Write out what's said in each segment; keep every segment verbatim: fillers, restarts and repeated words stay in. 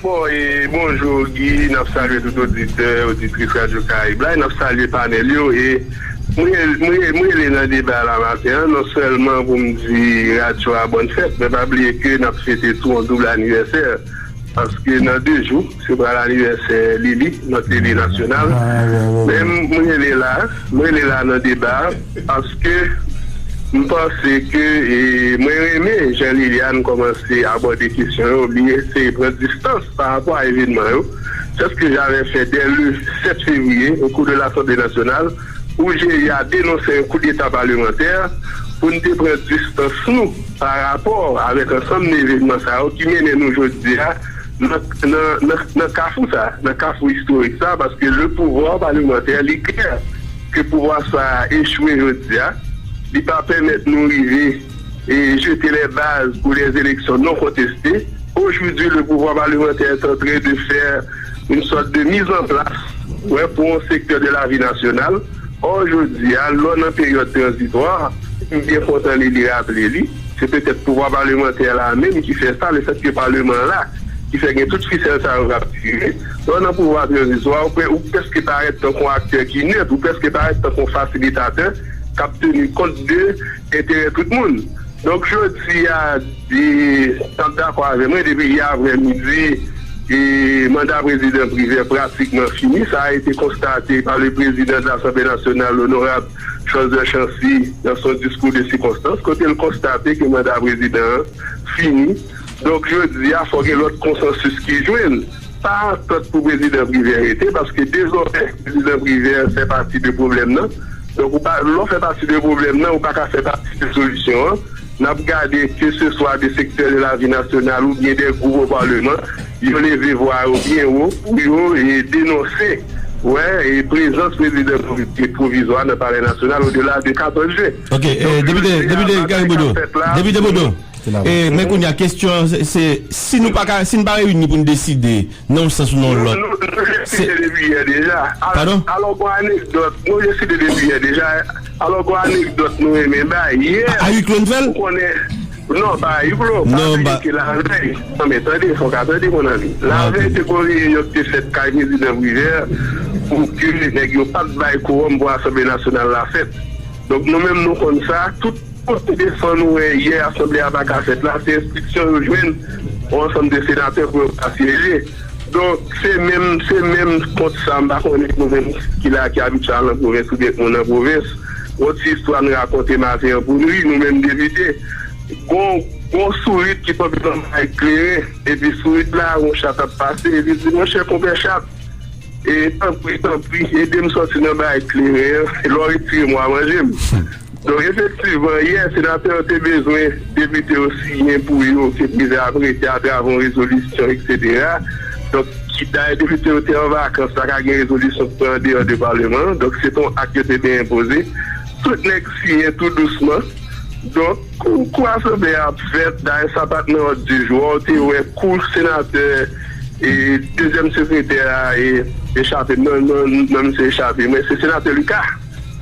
Bon, e bonjou, Guy. N ap salye tout oditè, oditris Radyo Karib la, e n ap salye panèl yo. E mwen, mwen, mwen rele nan deba la maten an, non sèlman pou m di radyo a bòn fèt, men pa bliye ke n ap fete tou yon doub anivèsè. Paske nan de jou, se pral anivèsè Lili nan tele nasyonal. Men m, mwen rele la, mwen rele la nan deba, paske m panse ke, e, mwen renmen jan Liliane kòmanse abòde kesyon yo, li eseye pran distans pa rapò a evènman yo. C'est ce que j'avais fait dès le sept février, au cours de l'Assemblée nationale, où j'ai eu à dénoncer un coup d'État parlementaire, pou n te pran distans nou pa rapò avèk ansanm de evènman sa yo ki mennen nou jodi a nan, nan, nan, nan kafou sa, nan kafou istorik sa, paske le pouvwa palimantè, li klè ke pouvwa sa a echwe jodi a, li pa pèmèt nou rive e jeter les bases pour des élections non contestées. Aujourd'hui, le pouvoir parlementaire est en train de faire une sorte de mise en place, ouais, pour un secteur de la vie nationale. Or, jodi a, lè w nan peryòd tranzitwa, m byen kontan li, li raple li, se petèt pouvwa palemantè la menm ki fè sa, lefètke palman la, ki fè gen tout fisèl sa yo k ap tire. Lè w nan pouvwa tranzitwa, ou, pre, ou prèske parèt tankou yon aktè ki nèt, ou prèske parèt tankou yon fasilitatè k ap teni kont de enterè tout moun. Donk, jodi a, di, t ap dakò avè mwen, depi yè aprèmidi, e manda prezidan Privè pratikman fini. Sa a été constaté par le président de l'Assemblée nationale, l'honorable Cholzer Chancy, dans son discours de circonstance, kote l konstate ke manda prezidan an fini. Donk, jodi a, fò gen lòt konsansis ki jwenn. Pa antant pou prezidan Privè rete, paske dezòmè, prezidan Privè fè pati de pwoblèm nan. Donk, ou pa, lè w fè pati de pwoblèm nan, ou pa ka fè pati de solisyon an. N ap gade, keseswa de sektè de lavi nasyonal oubyen de gwoup o palman, yo leve vwa yo byen wo pou yo, e, denonse, wè, e, prezans prezidan pwovi-, pwovizwa nan Palè Nasyonal odela de katòz jen. Ok, e, Donk, depite, jodi a, depite Gary Bodeau, depite Bodeau, e, men kounye a, kesyon an, se, se, si nou pa ka, si nou pa reyini pou nou deside, nan yon sans ou nan yon lòt. Nou, nou, nou jwe site depi yè deja. Al-, Padon? Alò, gon anekdòt, nou jwe site depi yè deja. Alò, gon anekdòt nou renmen bay. Yè, A, a huis clos n fè l? Ou konnen, non, pa a huis clos, pa Non, bliye ba- ke lavèy. Non, men tande, fò w ka tande, mon ami. Lavèy, te gon reyinyon ki te fèt kay prezidan Privè pou ke nèg yo pa t bay kowòm pou Asanble Nasyonal la fèt. Donk, nou menm, nou konn sa, tout Kote desann ou wè yè asanble a pa ka fèt la, se enstriksyon yo jwenn yon ansanm de senatè pou yo pa syeje. Donk, se menm, se menm kont sa, m pa konnen nou menm ki la ki abityèl nan pwovens oubyen k moun nan pwovens. Yon ti istwa n rakonte maten an pou n ri, nou menm depite. Gon, gon sourit ki tonbe nan bay kleren, epi sourit la, yon chat ap pase, epi l di, monchè, konpè chat, e tanpri, tanpri, ede m sòti nan bay kleren an, lè w retire m, w a manje m. Donk, efektivman, yè, senatè yo te bezwen depite yo siyen pou yo ke Privè ap rete atravè yon rezolisyon, etsetera. Donk, ki, dayè, depite yo te an vakans, pa ka gen rezolisyon ki pran andeyò de palman an. Donk, se te yon ak yo te benyen poze. Tout nèg siyen tou dousman. Donk, kou, kou asanble a ap fèt, dayè, sa pa t nan òd di jou a, ou te wè kou senatè e dezyèm sekretè a e, e chape, non, non, non, misye e chape. Men se senatè Lucas.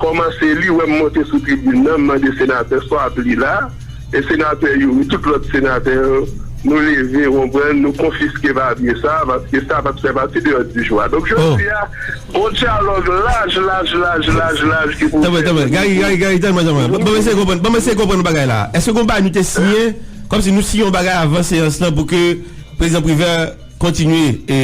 Kòmanse li, wè m monte sou tribin nan, m mande senatè, swa ap li la. E senatè Youri, tout lòt senatè yo, nou leve, w konprann, nou konfiske papye sa, paske sa pa t fè pati de òd di jou a. Donk, jodi a, gon dyalòg laj, laj, laj, laj, laj ki pou Tanpri, tanpri. Gary, Gary, Gary, tanpri, tanpri. Ban m eseye konprann, ban m eseye konprann bagay la. Èske gon bagay nou te siyen, kòmsi nou siyen yon bagay avan seyans lan pou ke prezidan Privè kontinye, e,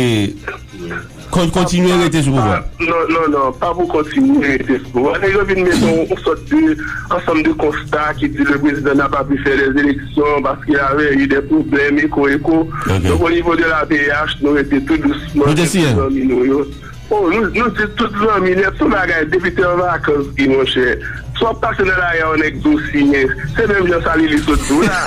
kon-, kontinye rete sou pouvwa? Non, non, non, pa pou kontinye rete sou pouvwa. Nèg yo vin mete yon, yon sòt de ansanm de konsta ki di le président n'a pas pu faire des élections parce qu'il avait eu des problèmes, eko, eko. Ok. Donk, o nivo de la P H, nou rete tou dousman, nou te siyen, zanmi nou yo. Oh, nou, nou di tout zanmi nèt, se yon bagay, depite an vakans, Guy, monchè. Si w ap pase nan lari a, yon nèg di w siyen, se menm jan sa Lili sot di w la.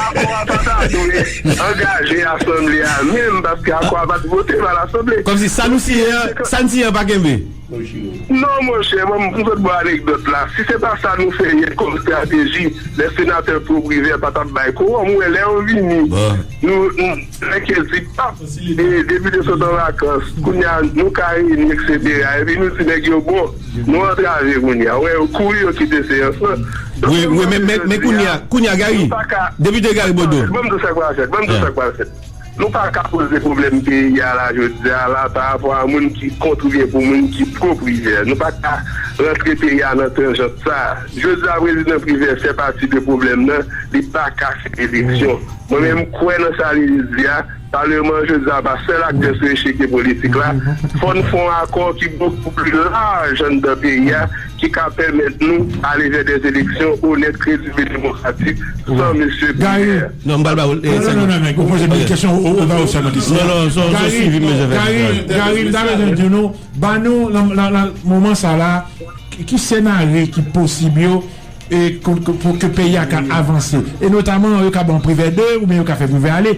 Akò a pa ta dwe angaje asanble a menm, paske akò a pa t vote pa lasanble. Kòmsi sa nou siyen an, sa n siyen an pa kenbe. Non, monchè, mwen, m sot ba w anekdòt la. Si se pa sa nou fè yè kòm estrateji, lè senatè pwo Privè pa t ap bay kowòm, ou wè, lè yo vini, nou, nou, Nèg yo di, pap, e, depite sot an vakans, kounye a, nou ka reyini, etsetera. Epi nou di nèg yo, bon, nou antrave kounye a. Wè, yo kouri, yo kite seyans lan. Donk, wi, wi, men, men, men kounye a, kounye a, Gary, depite Gary Bodeau. Ban m di w sa k pral fèt, ban m di w sa k pral fèt. Nou pa ka poze pwoblèm peyi a la jodi a la pa rapò a moun ki kont oubyen pou moun ki pwo Privè. Nou pa ka rantre peyi a nan tanjant sa. Jodi a, prezidan Privè fè pati de pwoblèm nan, li pa ka fè eleksyon. Mwen menm, m kwè nan sa li di a, Paleman an jodi a pa sèl aktè sou echeke politik la. Fò n fè yon akò ki bokou pli laj anndan peyi a, ki ka pèmèt nou ale vè dè eleksyon onèt, kredib e demokratik, san mesye Privè. Non, m pral ba ou. Non, non, non, non, non, ou poze mil kesyon, ou ba ou sèlman kesyon. Non, non, se yon swivi m bezwen fè. Gary, Gary, m ta bezwen di nou, ba nou, nan moman sa la, ki senaryo ki posib yo, e pou ke peyi a ka avanse? E notaman, yo ka ba yon Privè de, oubyen yo ka fè Privè ale.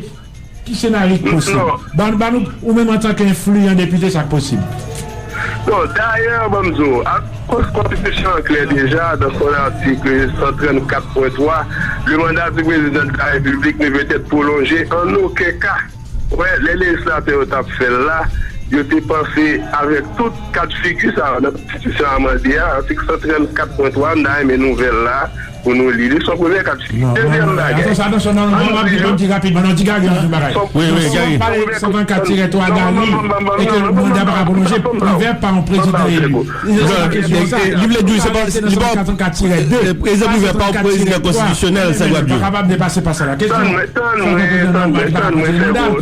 Ki senaryo ki posib? Ban, ban nou, ou menm antanke enfliyan depite, sa k posib? Bon, dayè, ban m di w, ak, konstitisyon an klè deja, dans son article cent trente-quatre point trois, le mandat du président de la République ne peut être prolongé en aucun cas. Wè, lè lejislatè yo t ap fè l la, yo te panse avèk tout ka d figi sa yo nan konstitisyon amande a, atik san trannkat pwen twa, m ta renmen nouvèl la pou nou li li, se yon premye ka d figi. Dezyèm bagay, ann nou di, ann nou di rapidman, non, di Gary yon bagay. Wi, wi, Gary. Pale san trannkat tirè twa Gary, e ke manda pa ka pwolonje, Privè pa yon prezidan eli. Li vle di, se pa, li pa, prezidan Privè pa yon prezidan konstitisyonèl, sa l ap di. Pa kapab depase pa sa la. Kesyon. Tann mwen, tann mwen, tann mwen,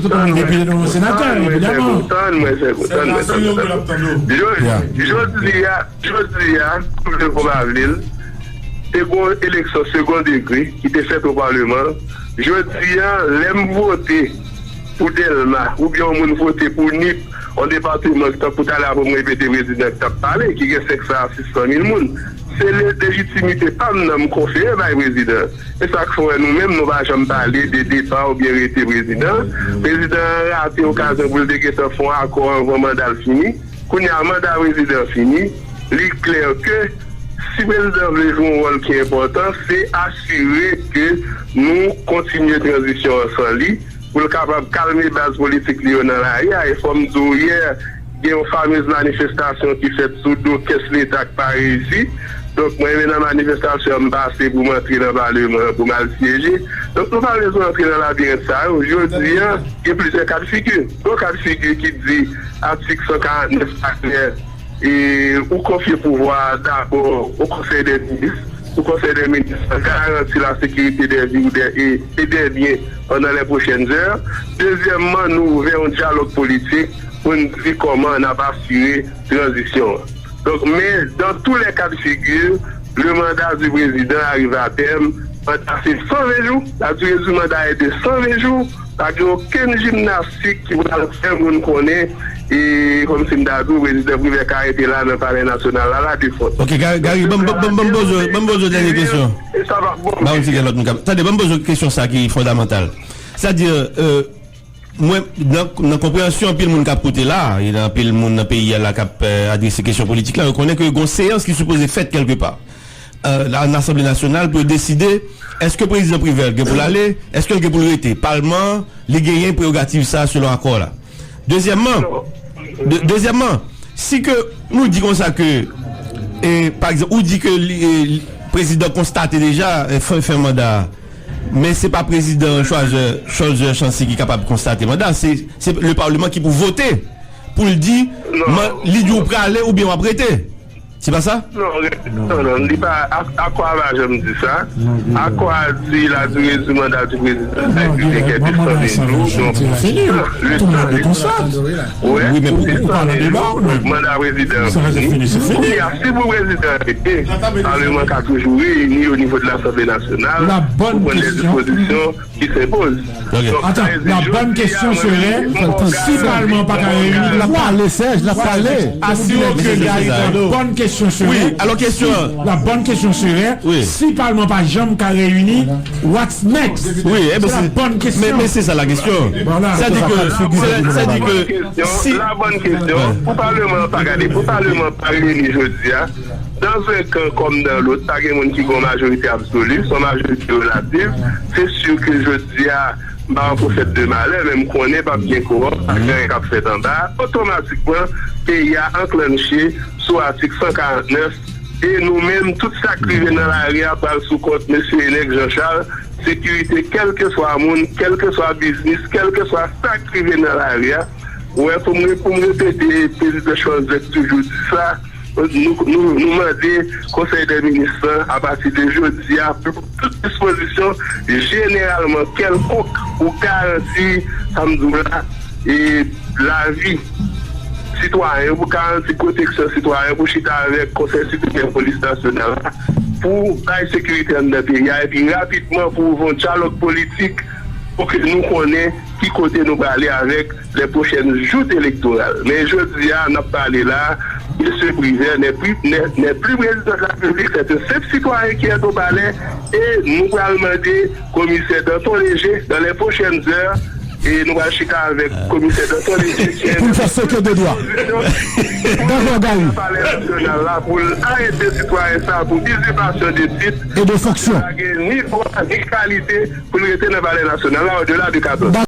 tann mwen, Sègo. Tann mwen, Sègo. Tann mwen, Sègo. Tann mwen, tann mwen, tann mwen. Jodi a, jodi a, vle l pa vle l, te gon eleksyon segon degre ki te fèt o Paleman. Jodi a, lè m vote pou Dèlma, oubyen yon moun vote pou Nip, yon depatman tankou talè a pou m repete prezidan ki t ap pale, ki gen senk san a sis san mil moun. Se le, lejitimite pa m nan m konfere bay prezidan. E sa k fè w wè nou menm, nou pa janm pale de depa oubyen rete prezidan. Prezidan an rate okazyon pou l te gentan fè yon akò anvan manda l fini. Kounye a, manda prezidan an fini. Li klè ke si prezidan vle jwe yon wòl ki enpòtan, se asire ke nou kontinye tranzisyon an san li, pou l kapab kalme baz politik li yo nan lari a. E fò m di w yè, gen yon famez manifestasyon ki fèt sou do kès Leta k pa reyisi. Donk, mwen menm nan manifestasyon an, m pase pou m antre nan Paleman an, pou m al syeje. Donk, nou pa bezwen antre nan labirent sa yo. Jodi a, gen plizyè ka d figi. Gon ka d figi ki di atik san karant nèf pa klè, e ou konfye pouvwa a dabò o Konsèy dè Minis, pou Konsèy dè Minis lan garanti lasekirite dè vi ou dè, e, e dè byen pandan lè pwochèn zè. Dezyèmman, nou ouvè yon dyalòg politik pou n di kòman n ap asire tranzisyon an. Donk, men, dans tous les cas de figure, le mandat du président arrive à terme, manda se san ven jou, la durée du mandat est de san ven jou, pa gen okenn jimnastik ki pral fè moun konnen, e, kòmsi m ta di w, prezidan Privè ka rete la nan Palè Nasyonal la, la defans. Ok, Gary, Gary, ban m, ban m, ban m poze w, ban m poze w dènye kesyon. E sa va, bon. Ba yon ti gen lòt moun k ap, tande, ban m poze w kesyon sa ki fondamantal. Sètadi, euh, mwen, nan, nan konpreyansyon anpil moun k ap koute la, e nan anpil moun nan peyi a la k ap, euh, adrese kesyon politik la, yo konnen ke gon seyans ki sipoze fèt kèlkepa. Euh, la, nan Asanble Nasyonal pou yo deside èske prezidan Privè gen pou l ale, èske l gen pou l rete. Palman an, li genyen prerogativ sa a selon akò la. Dezyèmman, de, dezyèmman, si ke nou di konsa ke, e, pa egzanp, ou di ke li, e, prezidan konstate deja, e, fen, fen manda a, men se pa prezidan Cholzer, Cholzer Chancy ki kapab konstate manda, se, se le Parlement ki pou vote pou l di, man, li di w prale oubyen w ap rete. Se pa sa? Non, non, non, li pa, akò a pa janm di sa. Akò a di la durée du mandat du président est de san ven jou, donk, le temps, le temps. Wi, men pou, pou pa nan deba, wi. Manda prezidan an fini. Kounye a, si pou prezidan an rete, Paleman ka toujou reyini o nivo de Lasanble Nasyonal pou pran dè dispozisyon ki senpoze. Donk, sa vle di, jodi a, mwen menm, si Palman an pa ka reyini, l ap pale, Sèj, l ap pale. Asire w ke Gary tande w. Bonne question serait, wi, alò kesyon an, la bonne question serait, wi, si Palman an pa janm ka reyini, what's next? Wi, e ben, se la bonne question. Men, men se sa la kesyon. Voilà. Sa di ke, sa di ke si la bonne question, pou Palman an pa gade, pou Palman an pa reyini jodi a, dans un camp comme dans l'autre, pa gen moun ki gen yon majorite absoli, se yon majorite relatif. Se si ke jodi a, m pa yon pwofèt de malè, men m konnen p ap gen kowòm, pa gen anyen k ap fèt anba a. Otomatikman, peyi a anklanche sou atik san karant nèf, e nou menm, tout sa k rive nan lari a pral sou kont mesye Enèg Jean Charles, sekirite, kèlkeswa moun, kèlkeswa biznis, kèlkeswa sa k rive nan lari a. Ou wè, pou m, pou m repete, Prezidan Charles Vèk toujou di sa, nou, nou, nou mande Konsèy dè Minis lan, apati de jodi a, pou tout dispozisyon jeneralman kèlkonk pou garanti, sa m di w la, e lavi sitwayen yo, pou garanti pwoteksyon sitwayen, pou chita avèk Konsèy Siperyè Polis Nasyonal la, pou bay sekirite anndan peyi a, epi rapidman pou ouvè yon dyalòg politik pou ke nou konnen ki kote nou prale avèk les prochaines joutes électorales. Men jodi a, n ap pale la, mesye Privè n'est plus, n'est, n'est plus président de la République, c'est un simple citoyen qui est au palais, e nou pral mande komisè Danton Léger, dans les prochaines heures, e nou pral chita avèk komisè Danton Léger ki pou l fè soke de dwa. Dakò, Gary. Palè nasyonal la pou l arete sitwayen sa pou izipasyon de tit. E de fonksyon. Pa gen ni dwa, ni kalite pou l rete nan palè nasyonal la odela de katòz.